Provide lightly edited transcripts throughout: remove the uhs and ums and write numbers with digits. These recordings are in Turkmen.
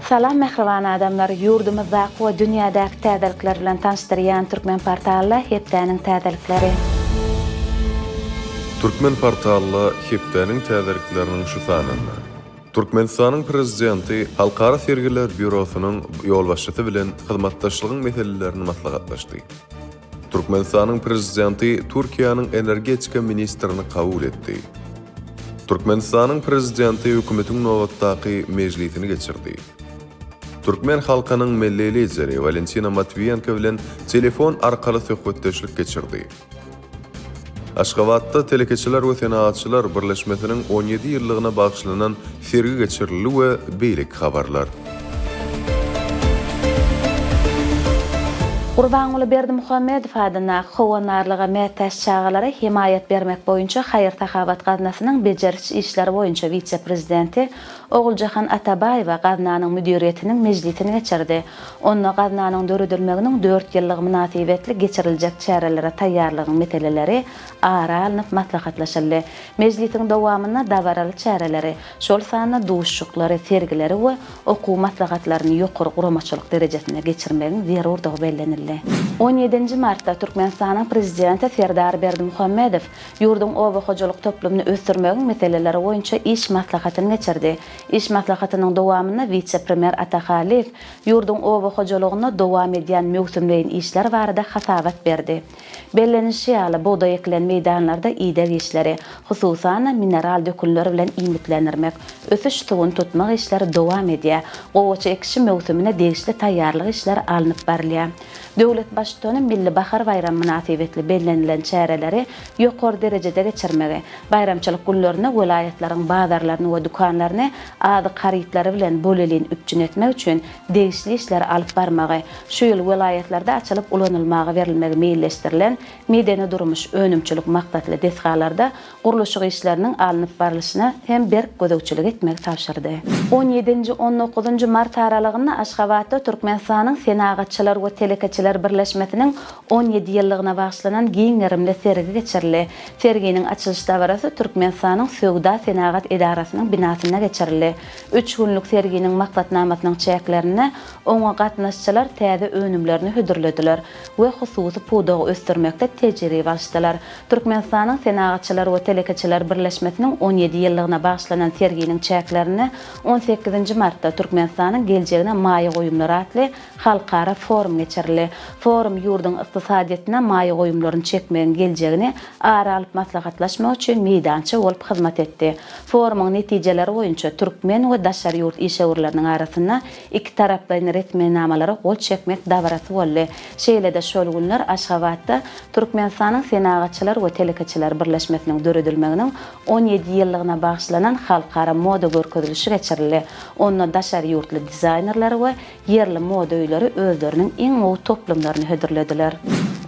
Salam mähriban adamlar! Ýurdumyzdaky we dünýädäki täzelikler bilen tanyşdyrýan Türkmen portalda hepdäniň täzelikleri. Türkmen portalda hepdäniň täzelikleriniň şu sanynda Türkmenistanyň Prezidenti Halkara sergiler býurosynyň ýolbaşçysy bilen hyzmatdaşlygyň meselelerini maslahatlaşdy. Türkmenistanyň Prezidenti Türkiýäniň energetika ministrini kabul etdi. Türkmenistanyň Prezidenti Hökümetiň nobatdaky mejlisini geçirdi. Türkmen halkynyň Milli Lideri Walentina Matwiýenko bilen telefon arkaly söhbetdeşlik geçirdi. Aşgabatda Telekeçiler we senagatçylar birleşmesiniň 17 ýyllygyna bagyşlanan sergi geçirildi we beýleki habarlar. Gurbanguly Berdimuhamedow adyndaky Howandarlyga mätäç çagalara hemaýat bermek boýunça haýyr-sahawat gaznasynyň bejeriş işleri boýunça wise-prezidenti Oguljahan Atabaýewa gaznanyň müdiriýetiniň mejlisini geçirdi. Onda gaznanyň döredilmeginiň dört ýyllygy mynasybetli geçiriljek çärelere taýýarlygyň meseleleri ara alnyp maslahatlaşyldy. Mejlisiň dowamynda dabaraly çäreleri, şol sanda duşuşyklary, sergileri we okuw maslahatlaryny ýokary guramaçylyk derejesinde geçirmegiň zerurdygy bellenildi. On ýedinji martda Türkmenistanyň Prezidenti Serdar Berdimuhamedow ýurduň oba hojalyk toplumyny ösdürmegiň meseleleri boýunça iş maslahatyny geçirdi. Iş maslahatynyň dowamynda wise-premýer Ata Hallyýew ýurduň oba hojalygynda dowam edýän möwsümleýin işler barada hasabat berdi. Bellenilişi ýaly, bugdaý ekilen meýdanlarda ideg işleri, hususan-da, mineral dökünler bilen iýmitlendirmek, ösüş suwuny tutmak işleri dowam edýär, gowaça ekişi möwsümine degişli taýýarlyk işleri alnyp barylýar. Döwlet Baştutany Milli bahar baýramy mynasybetli bellenilen çäreleri ýokary derejede geçirmegi, baýramçylyk günlerinde welaýatlaryň bazarlaryny we dükanlaryny azyk harytlary bilen bolelin üpjün etmek üçin degişli işleri alyp barmagy, şu ýyl welaýatlarda açylyp ulanylmaga berilmegi meýilleşdirilen medeni-durmuş, önümçilik maksatly desgalarda gurluşyk işleriniň alnyp barlyşyna hem berk gözegçilik etmegi tabşyrdy. On ýedinji, on dokuzynjy mart aralygynda Aşgabatda Türkmenistanyň Senagatçylar we telekeçiler birleşmesiniň 17 ýyllygyna bagyşlanan giň gerimli sergi geçirildi. Serginiň açylyş dabarasy Türkmenistanyň Söwda-senagat edarasynyň binasynda geçirildi. Üç günlük serginiň maksatnamasynyň çäklerinde oňa gatnaşyjylar täze önümlerini hödürlediler we hususy pudagy ösdürmekde tejribe alyşdylar. Türkmenistanyň Senagatçylar we telekeçiler birleşmesiniň 17 ýyllygyna bagyşlanan serginiň çäklerinde on sekizinji martda Türkmenistanyň geljegine maýa goýumlary atly halkara forum geçirildi. Forum ýurduň ykdysadyýetine maýa goýumlaryny çekmegiň geljegini ara alyp maslahatlaşmak üçin meýdança bolup hyzmat etdi. Forumyň netijeleri boýunça türkmen we daşary ýurt işewürleriniň arasynda ikitaraplaýyn resminamalara gol çekmek dabarasy boldy. Şeýle-de şol günler Aşgabatda Türkmenistanyň Senagatçylar we telekeçiler birleşmesiniň döredilmeginiň 17 ýyllygyna bagyşlanan halkara moda görkezilişi geçirildi. Onda daşary ýurtly dizaýnerler we Ýerli moda öýleri özleriniň iň gowy toplumlaryny hödürlediler.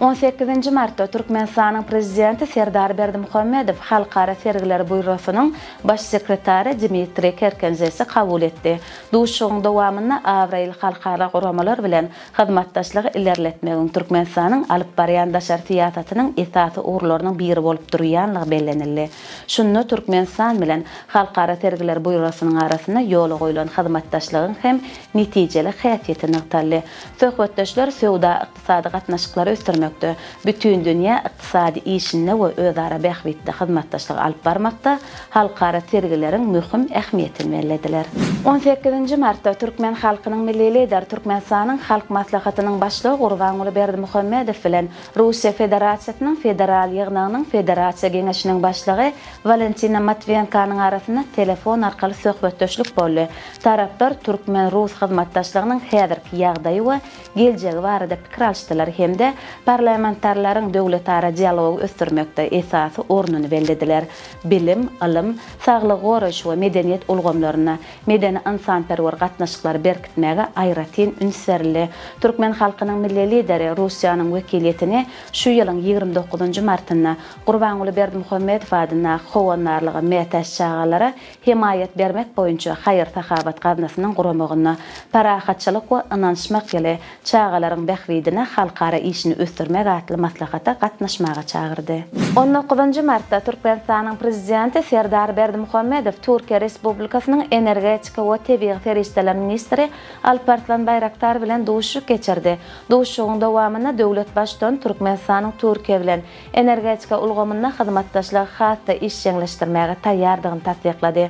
On sekizinji martda Türkmenistanyň Prezidenti Serdar Berdimuhamedow Halkara sergiler býurosynyň Baş sekretary Dmitriý Kerkenzesi kabul etdi. Duşuşygyň dowamynda abraýly halkara guramalar bilen hyzmatdaşlygy ilerletmegiň Türkmenistanyň alyp barýan daşary syýasatynyň esasy ugurlarynyň biri bolup durýanlygy bellenildi. Şunda Türkmenistan bilen Halkara sergiler býurosynyň arasynda ýola goýlan hyzmatdaşlygyň hem netijeli häsiýeti nygtaldy. Söhbetdeşler söwda-ykdysady gatnaşyklary ösdürmekde, bütindünýä ykdysady işinde we özara bähbitli hyzmatdaşlygy alyp barmakda halkara sergileriň möhüm ähmiýetini bellediler. On sekizinji martda türkmen halkynyň Milli Lideri, Türkmenistanyň Halk Maslahatynyň Başlygy Gurbanguly Berdimuhamedow bilen Russiýa Federasiýasynyň Federal Ýygnagynyň Federasiýa Geňeşiniň Başlygy Walentina Matwiýenkanyň arasynda telefon arkaly söhbetdeşlik boldy. Taraplar türkmen-rus hyzmatdaşlygynyň häzirki ýagdaýy we geljegi barada pikir alyşdylar hem-de parlamentarileriň döwletara dialogy ösdürmekde esasy ornuny bellediler. Bilim, ylym, saglygy goraýyş we medeniýet ulgamlarynda medeni-ynsanperwer gatnaşyklary berkitmäge aýratyn üns berildi. Türkmen halkynyň Milli Lideri Russiýanyň wekiliýetini şu ýylyň 29 martynda Gurbanguly Berdimuhamedow adyndaky Howandarlyga mätäç çagalara hemaýat bermek boýunça haýyr-sahawat gaznasynyň guramagynda Parahatçylyk we ynanyşmak ýyly, çagalaryň bähbidine halkara işini ösdürmek. ösdürmek atly maslahata gatnaşmaga çagyrdy. On dokuzynjy martda Türkmenistanyň Prezidenti Serdar Berdimuhamedow Türkiýe Respublikasynyň energetika we tebigy serişdeler ministri Alparslan Baýraktar bilen duşuşyk geçirdi. Duşuşygyň dowamynda döwlet Baştutany Türkmenistanyň Türkiýe bilen energetika ulgamynda hyzmatdaşlygy has-da işjeňleşdirmäge taýýardygyny tassyklady.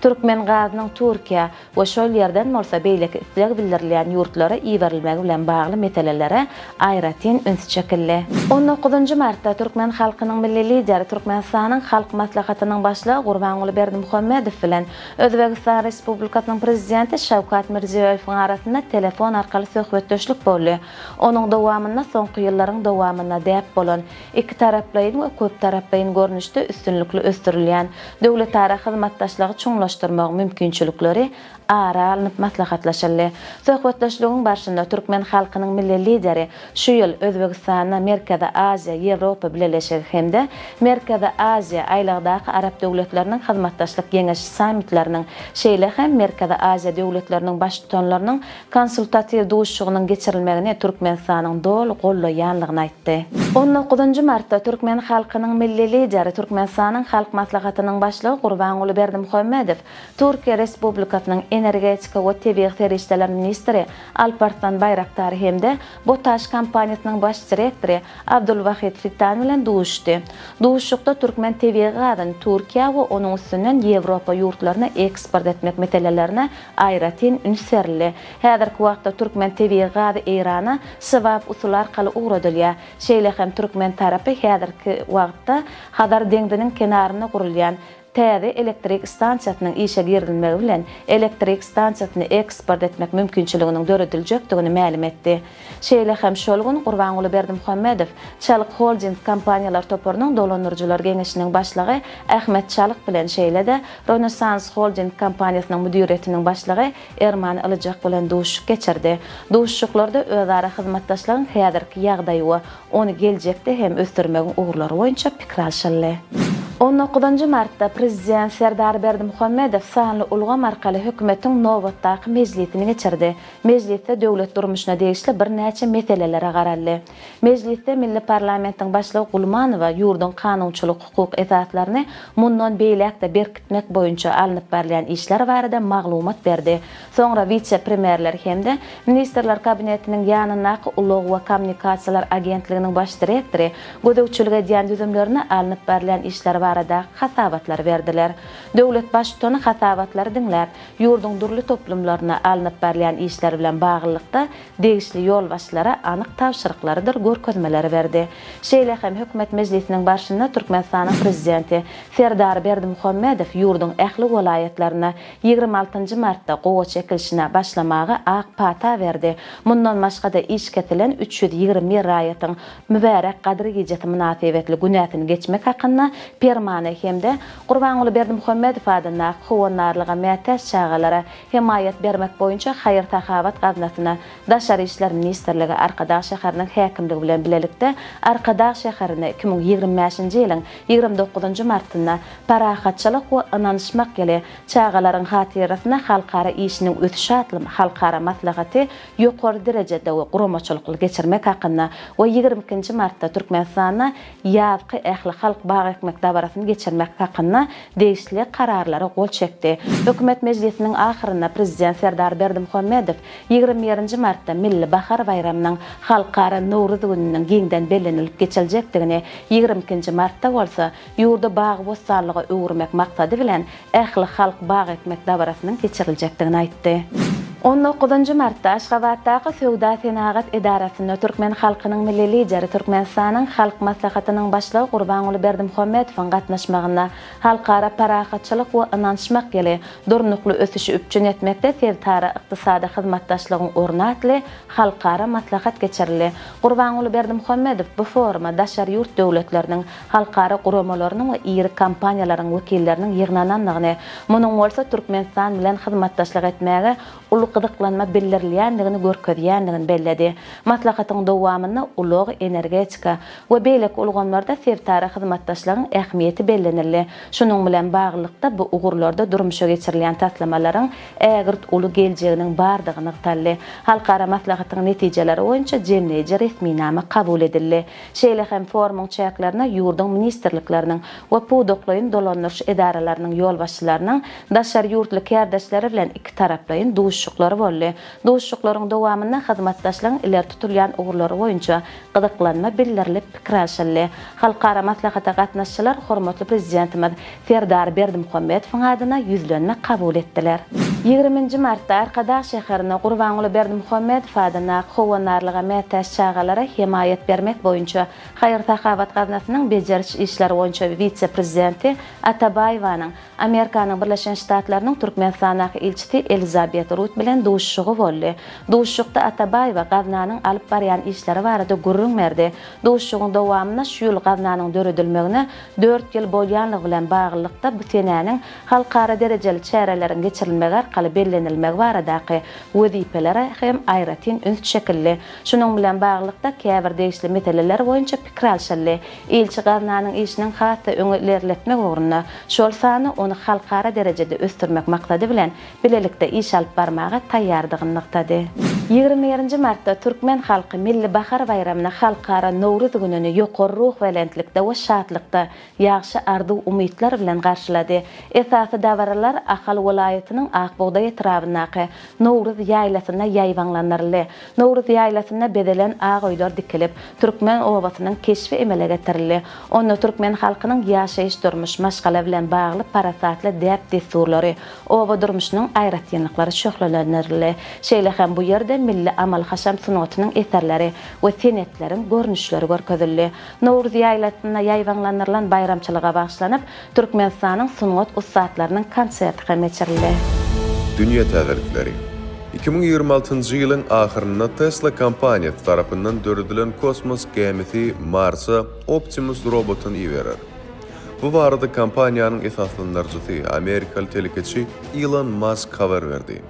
Türkmen gazynyň Türkiýä we şol ýerden bolsa beýleki isleg bildirilýän ýurtlara iberilmegi bilen bagly meselelere aýratyn üns çekildi. On dokuzynjy martda türkmen halkynyň Milli Lideri, Türkmenistanyň Halk Maslahatynyň Başlygy Gurbanguly Berdimuhamedow bilen Özbegistan Respublikasynyň Prezidenti Şawkat Mirziýoýewiň arasynda telefon arkaly söhbetdeşlik boldy. Onuň dowamynda soňky ýyllaryň dowamynda däp bolan ikitaraplaýyn we köptaraplaýyn görnüşde üstünlikli ösdürilýän döwletara hyzmatdaşlygy çuňlaşdyrmagyň mümkinçilikleri ara alnyp maslahatlaşyldy. Söhbetdeşligiň barşynda türkmen halkynyň Milli Lideri şu ýyl Özbegistanda Merkezi Aziýa, Ýewropa Bileleşigi hem-de Merkezi Aziýa, Aýlagdaky Arap döwletleriniň hyzmatdaşlyk geňeşi sammitleriniň, şeýle hem Merkezi Aziýa döwletleriniň Baştutanlarynyň Konsultatiw duşuşygynyň geçirilmegini Türkmenistanyň doly goldaýanlygyny aýtdy. On dokuzynjy martda türkmen halkynyň Milli Lideri, Türkmenistanyň Halk Maslahatynyň Başlygy Gurbanguly Berdimuhamedow Türkiýe Respublikasynyň energetika we tebigy serişdeler ministri Alparslan Baýraktar hem-de BOTAŞ kompaniýasynyň baş direktory Abdulwahid Fitan bilen duşuşdy. Duşuşykda türkmen tebigy gazyny Türkiýä we onuň üstünden Ýewropa ýurtlaryna eksport etmek meselelerine aýratyn üns berildi. Häzirki wagtda türkmen tebigy gazy Eýrana swap usuly arkaly ugradylýar. Şeýle hem türkmen tarapy häzirki wagtda Hazar deňziniň kenarynda gurulýan täze elektrik stansiýasynyň işe girizilmegi bilen elektrik stansiýasyny eksport etmek mümkinçiliginiň dörediljekdigini mälim etdi. Şeýle hem şol gün Gurbanguly Berdimuhamedow Çalyk Holding kompaniýalar toparynyň dolandyryjylar geňeşiniň başlygy Ahmet Çalyk bilen şeýle-de Rönesans Holding kompaniýasynyň müdiriýetiniň başlygy Erman Ylyjak bilen duşuşyk geçirdi. Duşuşyklarda özara hyzmatdaşlygyň häzirki ýagdaýy we ony geljekde hem ösdürmegiň ugurlary boýunça pikir alşyldy. On dokuzynjy martda Prezident Serdar Berdimuhamedow sanly ulgam arkaly Hökümetiň nobatdaky mejlisini geçirdi. Mejlisde döwlet durmuşyna degişli birnäçe meselelere garaldy. Mejlisde milli parlamentiň Başlygy Gulmanowa ýurduň kanunçylyk-hukuk esaslaryny mundan beýläk-de berkitmek boýunça alnyp barylýan işler barada maglumat berdi. Soňra wise-premýerler hem-de Ministrler Kabinetiniň ýanyndaky Ulag we kommunikasiýalar agentliginiň baş direktory gözegçilik edýän düzümlerinde alnyp barylýan işler baradaky hasabatlary berdiler. Döwlet Baştutany hasabatlary diňläp, ýurduň dürli toplumlarynda alnyp barylýan işler bilen baglylykda degişli ýolbaşçylara anyk tabşyryklarydyr görkezmeleri berdi. Şeýle hem Hökümet mejlisiniň barşynda Türkmenistanyň Prezidenti Serdar Berdimuhamedow ýurduň ähli welaýatlarynda 26 nji martda gowaça ekilişine başlamaga ak pata berdi. Mundan başga-da iş kesilen 321 raýatyň Mübärek Gadyr gijesi mynasybetli günäsini geçmek hakynda Permany hem-de Gurbanguly Berdimuhamedow adyndaky Howandarlyga mätäç çagalara hemaýat bermek boýunça haýyr-sahawat gaznasyna Daşary işler ministrligi Arkadag şäheriniň häkimligi bilen bilelikde Arkadag şäherinde 2025-nji ýylyň 29-njy martynda Parahatçylyk we ynanyşmak ýyly, çagalaryň hatyrasyna halkara işiniň ösüşi atly halkara maslahaty ýokary derejede we guramaçylykly geçirmek hakynda we 22-nji martda Türkmenistanda ýazky ählihalk bag ekmek dabarasyny geçirmek hakynda degişli Kararlara gol çekdi. Hökümet mejlisiniň ahyrynda Prezident Serdar Berdimuhamedow 21-nji martda Milli bahar baýramynyň Halkara Nowruz gününiň giňden bellenilip geçiljekdigini, 22-nji martda bolsa ýurdy bagy-bossanlyga öwürmek maksady bilen ählihalk bag ekmek dabarasynyň geçiriljekdigini aýtdy. On dokuzynjy martda Aşgabatdaky Söwda-senagat edarasynda türkmen halkynyň Milli Lideri, Türkmenistanyň Halk Maslahatynyň Başlygy Gurbanguly Berdimuhamedowyň gatnaşmagynda Halkara parahatçylyk we ynanyşmak ýyly, durnukly ösüşi üpjün etmekde sebitara ykdysady hyzmatdaşlygyň orny atly halkara maslahat geçirildi. Gurbanguly Berdimuhamedow bu foruma daşary ýurt döwletleriniň, halkara guramalarynyň we iri kompaniýalaryň wekilleriniň ýygnanandygyny, munuň bolsa Türkmenistan bilen hyzmatdaşlyk etmäge uly gyzyklanma bildirilýändigini görkezýändigini belledi. Maslahatyň dowamynda ulag, energetika we beýleki ulgamlarda sebitara hyzmatdaşlygyň ähmiýeti bellenildi. Şunuň bilen baglylykda, bu ugurlarda durmuşa geçirilýän taslamalaryň ägirt uly geljeginiň bardygy nygtaldy. Halkara maslahatyň netijeleri boýunça jemleýji resminama kabul edildi. Şeýle hem forumyň çäklerinde ýurduň ministrlikleriniň we pudaklaýyn dolandyryş edaralarynyň ýolbaşçylarynyň daşary ýurtly kärdeşleri bilen ikitaraplaýyn duşuşyklary boldy. Duşuşyklaryň dowamynda hyzmatdaşlygyň ileri tutulýan ugurlary boýunça gyzyklanma bildirilip, pikir alşyldy. Halkara maslahata gatnaşyjylar hormatly Prezidentimiz Serdar Berdimuhamedowyň adyna ýüzlenme kabul etdiler. Ýigriminji martda Arkadag şäherinde Gurbanguly Berdimuhamedow adyndaky Howandarlyga mätäç çagalara hemaýat bermek boýunça haýyr-sahawat gaznasynyň bejeriş işleri boýunça wise-prezidenti Atabaýewanyň Amerikanyň Birleşen Ştatlarynyň Türkmenistandaky ilçisi Elizabet Rut bilen duşuşygy boldy. Duşuşykda Atabaýewa gaznanyň alyp barýan işleri barada gürrüň berdi. Duşuşygyň dowamynda şu ýyl gaznanyň döredilmegine dört ýyl bolýanlygy bilen baglylykda bu senäniň halkara derejeli çäreleriň geçirilmegi arkaly bellenilmegi baradaky wezipelere hem aýratyn üns çekildi. Şunuň bilen baglylykda käbir degişli meseleler boýunça pikir alşyldy. Ilçi gaznanyň işiniň has-da öňe ilerletmek ugrunda, şol sanda ony halkara derejede ösdürmek maksady bilen bilelikde iş alyp barmaga taýýardygyny nygtady. 21 nji martda türkmen halky Milli bahar baýramyny Halkara Nowruz gününi ýokary ruhubelentlikde we şatlykda, ýagşy arzuw-umytlar bilen garşylady. Esasy dabaralar Ahal welaýatynyň Ak bugdaý etrabyndaky Nowruz ýaýlasynda ýaýbaňlandyryldy. Nowruz ýaýlasynda bezelen ak öýler dikilip, türkmen obasynyň keşbi emele getirildi. Onda türkmen halkynyň ýaşaýyş-durmuş, maşgala bilen bagly parasatly däp-dessurlary, oba durmuşynyň aýratynlyklary şöhlelendirildi. Şeýle hem bu ýerde milli amaly-haşam sungatynyň eserleri we senetleriň görnüşleri görkezildi. Nowruz ýaýlasynda ýaýbaňlandyrylan baýramçylyga bagyşlanyp, Türkmenistanyň sungat ussatlarynyň konserti hem geçirildi. Dünýä täzelikleri. 2026-njy ýylyň ahyrynda Tesla kompaniýasy tarapyndan döredilen kosmos gämisi Marsa Optimus robotyny iberer. Bu barada kompaniýanyň esaslandyryjysy, amerikaly telekeçi Ilon Mask habar berdi.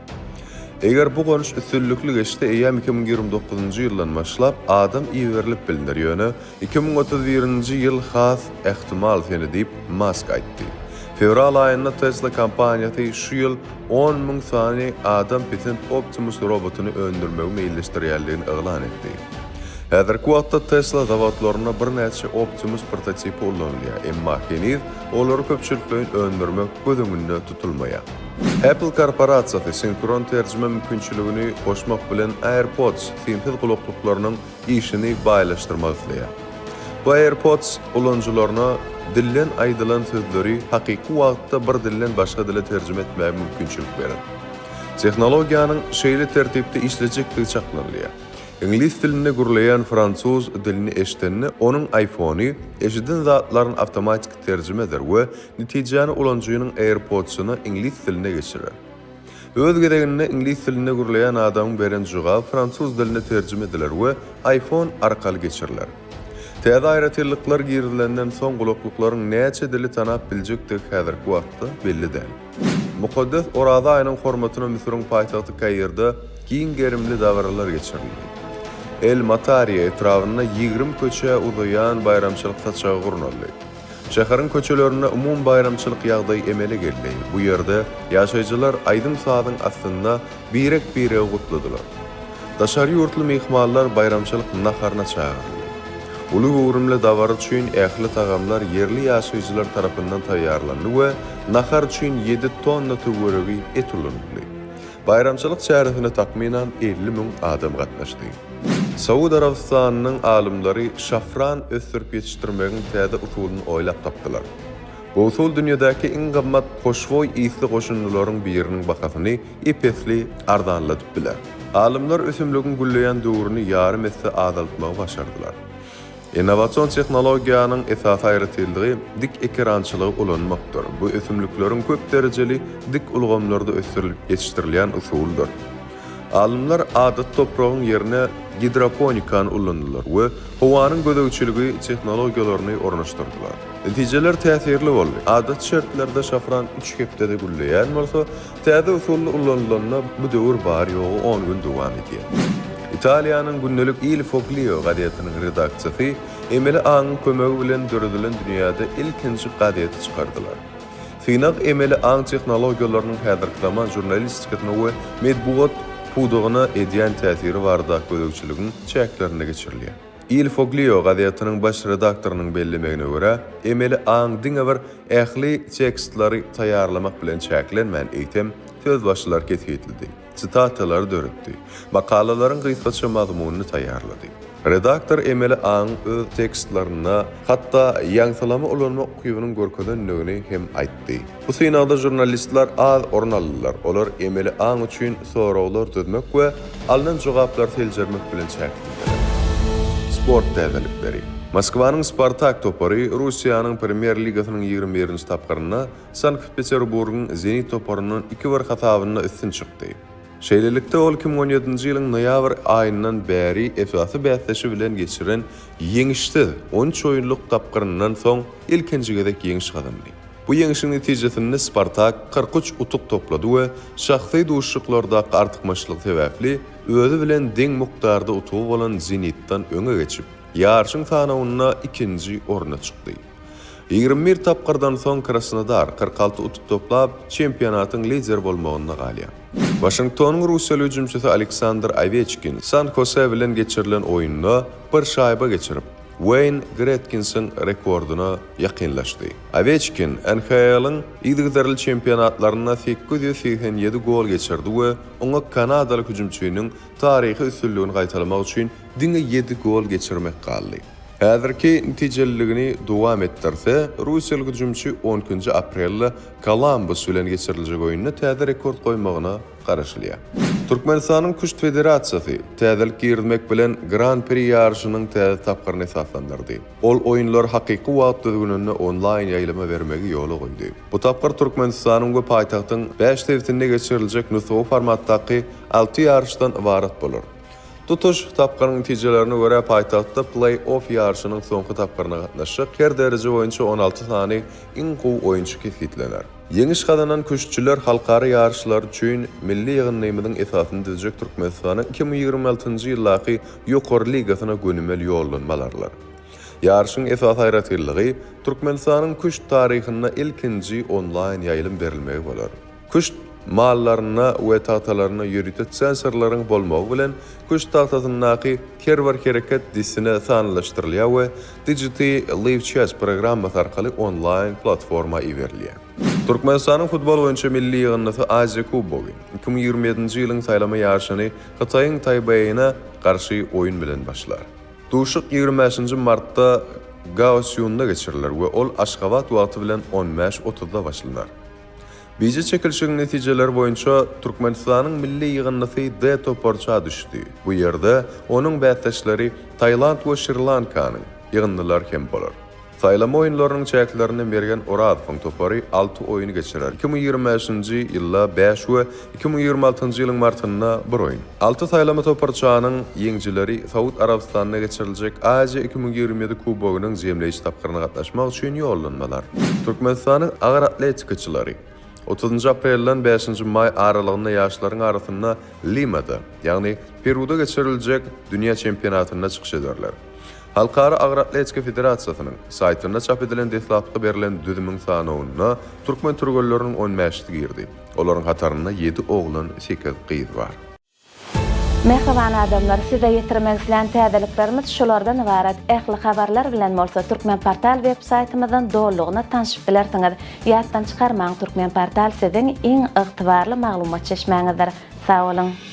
Eger bu gonuş üstünlikli geçse, eýýäm 2029-njy ýyldan başlap adam iberilip bilner, ýöne 2031-nji ýyl has ähtimal sene diýip, Mask aýtdy. Fewral aýynda Tesla kompaniýasy şu ýyl 10,000 sany adam pisint Optimus robotyny öndürmegi meýilleşdirýändigini yglan etdi. Häzirki wagtda Tesla zawodlarynda birnäçe Optimus prototipi ullanylýar, emma heniz olary köpçülikleýin öndürmek göz öňünde tutulmaýar. Apple korporasiýasy sinhron terjime mümkinçiligini goşmak bilen AirPods simsiz gulaklyklarynyň işini baýlaşdyrmak isleýär. Bu AirPods ulanyjylaryna dilden aýdylan sözleri hakyky wagtda bir dilden başga dile terjime etmäge mümkinçilik berer. Tehnologiýanyň şeýle tertipde işlejekdigi çaklanylýar. Iňlis dilinde gürleýän fransuz dilini eşidende onuň iPhone-y eşiden zatlaryny awtomatiki terjime eder we netijäni ulanyjynyň AirPods-yna iňlis diline geçirer. Öz gezeginde iňlis dilinde gürleýän adamyň beren jogaby fransuz diline terjime ediler we iPhone arkaly geçiriler. Täze aýratynlyklar girizilenden soň gulaklyklaryň näçe dili tanap biljekdigi häzirki wagtda belli däl. Mukaddes Oraza aýynyň hormatyna Müsüriň paýtagty Kairde giň gerimli dabaralar geçirildi. El-Matariýa etrabynda 20 köçä uzaýan baýramçylyk saçagy gurnaldy. Şäheriň köçelerinde umumy baýramçylyk ýagdaýy emele geldi. Bu ýerde ýaşaýjylar aýdym-sazyň astynda birek-biregi gutladylar. Daşary ýurtly myhmanlar baýramçylyk naharyna çagyryldy. Uly göwrümli dabara üçin ähli tagamlar ýerli ýaşaýjylar tarapyndan taýýarlandy we nahar üçin ýedi tonna töweregi et ulanyldy. Baýramçylyk çäresine takmynan 50 müň adam gatnaşdy. Saud Arabystanynyň alymlary şafran ösdürip ýetişdirmegiň täze usulyny oýlap tapdylar. Bu usul dünýädäki iň gymmat hoşboý ysly goşundylaryň biriniň bahasyny ep-esli arzanladyp biler. Alymlar ösümligiň gülleýän döwrüni ýarym esse azaltmagy başardylar. Innowasion tehnologiýanyň esasy aýratynlygy dik ekerançylygy ulanmakdyr. Bu ösümlikleriň köp derejeli dik ulgamlarda ösdürilip ýetişdirilýän usulydyr. Alymlar adaty topragyň ýerine gidroponikany ulandylar we howanyň gözegçiligi tehnologiýalaryny ornaşdyrdylar. Netijeler täsirli boldy, adaty şertlerde şafran üç hepdede gülleýän bolsa, täze usulda ulanylanda bu döwür bary-ýogy on gün dowam edýär. Italiýanyň gündelik Il Foglio gazetiniň redaksiýasy emeli aňyň kömegi bilen döredilen dünýäde ilkinji gazeti çykardylar. Synag emeli aň tehnologiýalarynyň häzirki zaman žurnalistikasyna we metbugat pudagyna edýän täsiri baradaky gözegçiligiň çäklerinde geçirilýär. Il Foglio gazetiniň baş redaktorynyň bellemegine görä, emeli aň diňe bir ähli tekstleri taýýarlamak bilen çäklenmän, eýsem, sözbaşylary kesgitledi, sitatalary döretdi, makalalaryň gysgaça mazmunyny taýýarlady. Redaktor emeli aňyň öz tekstlerinde hatda ýaňsylama ulanmak ukybynyň görkezendigini hem aýtdy. Bu synagda žurnalistler az orun aldylar, olar emeli aň üçin soraglar düzmek we alnan jogaplary seljermek bilen çäklendiler. Sport täzelikleri. Moskwanyň Spartak topary Russiýanyň Premýer ligasynyň 21-nji tapgyrynda Sankt-Peterburgyň Zenit toparyndan iki-bir hasabynda üstün çykdy. Şeýlelikde, ol 2017-nji ýylyň noýabr aýyndan bäri esasy bäsdeşi bilen geçiren ýeňişsiz on üç oýunlyk tapgyryndan soň ilkinji gezek ýeňiş gazandy. Bu ýeňşiň netijesinde Spartak 43 utuk toplady we şahsy duşuşyklardaky artykmaçlygy sebäpli özi bilen deň mukdarda utugy bolan Zenitden öňe geçip, ýaryşyň sanawynda ikinji orna çykdy. 21 tapgyrdan soň Krasnodar 46 utuk toplap, çempionatyň lideri bolmagynda galýar. Waşingtonyň russiýaly hüjümçisi Aleksandr Oweçkin San-Hose bilen geçirilen oýunda bir şaýba geçirip, Weýn Gretkinsiň rekordyna ýakynlaşdy. Oweçkin NHL-iň yzygiderli çempionatlarynda 887 gol geçirdi we oňa kanadaly hüjümçiniň taryhy üstünligini gaýtalamak üçin diňe ýedi gol geçirmek galdy. Häzirki netijeliligini dowam etdirse, russiýaly hüjümçi on ikinji aprelde Kolambus bilen geçiriljek oýunda täze rekord goýmagyna garaşylýar. Türkmenistanyň Küşt federasiýasy täzelik girizmek bilen Gran-pri ýaryşynyň täze tapgyryny esaslandyrdy. Ol oýunlar hakyky wagt düzgüninde onlaýn ýaýlyma bermegi ýola goýdy. Bu tapgyr Türkmenistanyň we paýtagtyň bäş sebitinde geçiriljek nusgawy formatdaky alty ýaryşdan ybarat bolar. Tutuş tapgyryň netijelerine görä paýtagtda pleý-off ýaryşynyň soňky tapgyryna gatnaşjak her dereje boýunça 16 sany iň gowy oýunçy kesgitlener. Ýeňiş gazanan küştçüler halkara ýaryşlary üçin milli ýygyndymyzyň esasyny düzjek Türkmenistanyň 2026-njy ýyldaky Ýokary ligasyna gönümel ýollanma alarlar. Ýaryşyň esasy aýratynlygy Türkmenistanyň küşt taryhynda ilkinji onlaýn ýaýlym berilmegi bolar. Küşt mallarynda we tagtalarynda ýörite sensorlaryň bolmagy bilen küşt tagtasyndaky her bir hereket dessine sanlylaşdyrylýar we Digity Live Chess programmasy arkaly onlaýn platforma iberilýär. Türkmenistanyň futbol boýunça milli ýygyndysy Aziýa Kubogy, 2027-nji ýylyň saýlama ýaryşyny Hytaýyň Taýbeýine garşy oýun bilen başlar. Duşuşyk 25-nji martda Gaosýunda geçiriler we ol Aşgabat wagty bilen on bäş otuzda başlanar. Bije çekilşigiň netijeleri boýunça Türkmenistanyň milli ýygyndysy D toparça düşdi. Bu ýerde onuň bäsdeşleri Tailand we Şri-Lankanyň ýygyndylary hem bolar. Saýlama oýunlarynyň çäklerinde Mergen Orazowyň topary alty oýun geçirer, 2025-nji ýylda bäş we 2026-njy ýylyň martynda bir oýun. Alty saýlama toparçanyň ýeňijileri Saud Arabystanynda geçiriljek Aziýa 2027 Kubogynyň jemleýji tapgyryna gatnaşmak üçin ýollanmalar. Türkmenistanyň agyr atletikaçylary otuzynjy aprelden bäşinji maý aralygynda ýaşlaryň arasynda Limada, ýagny Peruda geçiriljek dünýä çempionatynda çykyş ederler. Halkara agyr atletika federasiýasynyň saýtynda çap edilen deslapky berlen düzümiň sanawynda türkmen türgenleriniň on bäşisi girdi. Olaryň hatarynda ýedi oglan, sekiz gyz bar. Mähriban adamlar, size ýetirmek islän täzeliklerimiz şulardan ybarat. Ähli habarlar bilen bolsa Turkmenportal web saýtymyzdan dolulygyna tanşyp bilersiňiz. Ýatdan çykarmaň, Turkmenportal siziň iň ygtybarly maglumat çeşmäňizdir. Sag boluň!